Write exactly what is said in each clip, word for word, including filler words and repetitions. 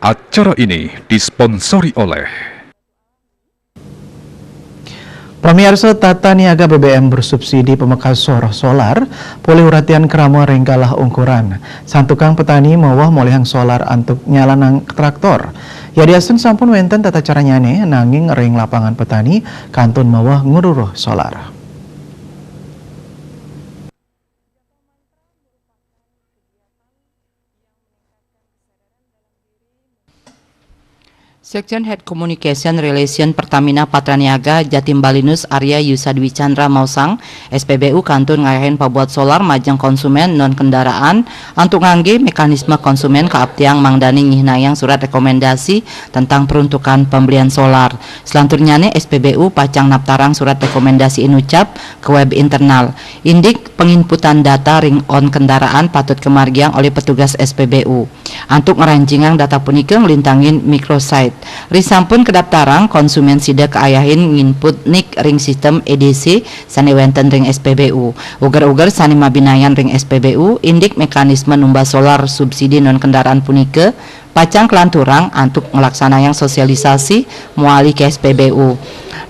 Acara ini disponsori oleh Pamiarsa, tata niaga B B M bersubsidi pamekas sor solar polih uratian krama ring galah ungkuran. Santukan petani maweh molihang solar antuk nyalanang traktor. Yadiastun sampun wenten tata caranyane, nanging ring lapangan petani kantun maweh ngruruh solar. Section Head Communication Relation Pertamina Patraniaga Jatimbalinus Arya Yusa Dwi Chandra maosang, S P B U kantun ngayahin pabuat solar majeng konsumen non kendaraan antuk ngangge mekanisme konsumen kaaptiang mangdane nyihnayang surat rekomendasi tentang peruntukan pembelian solar. Selanturnyane S P B U pacang naptarang surat rekomendasi inucap ke web internal. Indik penginputan data ring on kendaraan patut kamargiang olih petugas S P B U. Antuk ngranjingang data punika nglintangin microsite. Risampun kadaptarang, konsumen sida kaayahin nginput nik ring sistem E D C sane wenten ring S P B U. Uger-uger sane mabinayan ring S P B U, indik mekanisme numbas solar subsidi non kendaraan punika, pacang kalanturang antuk nglaksanayang sosialisasi mawali ke S P B U.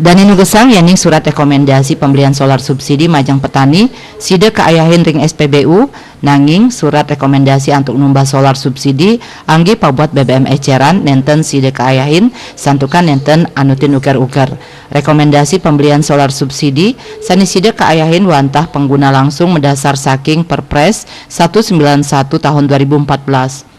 Dane nugesang yening surat rekomendasi pembelian solar subsidi majeng petani sida kaayahin ring S P B U, nanging surat rekomendasi antuk numbas solar subsidi angge pabuat B B M eceran nenten sida kaayahin, santukan nenten anutin uger-uger. Rekomendasi pembelian solar subsidi sane sida kaayahin wantah pangguna langsung madasar saking Perpres satu sembilan satu tahun dua ribu empat belas.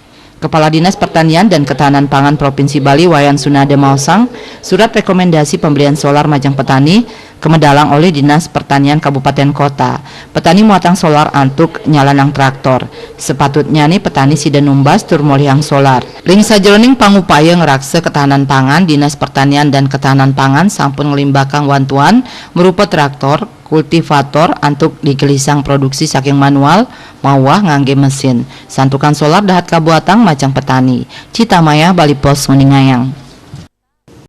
Kepala Dinas Pertanian dan Ketahanan Pangan Provinsi Bali Wayan Sunada maosang, surat rekomendasi pembelian solar majeng petani kamedalang olih Dinas Pertanian Kabupaten Kota. Petani muatang solar antuk nyalanang traktor. Sapatutnyane petani sida numbas tur molihang solar. Ring sajeroning pangupaya ngraksa ketahanan pangan, Dinas Pertanian dan Ketahanan Pangan sampun nglimbakang wantuan marupa traktor, kultivator antuk digelisang produksi saking manual mawah ngangge mesin. Santukan solar dahat kabuatang majeng petani. Cita Maya, Bali Post, nguningayang.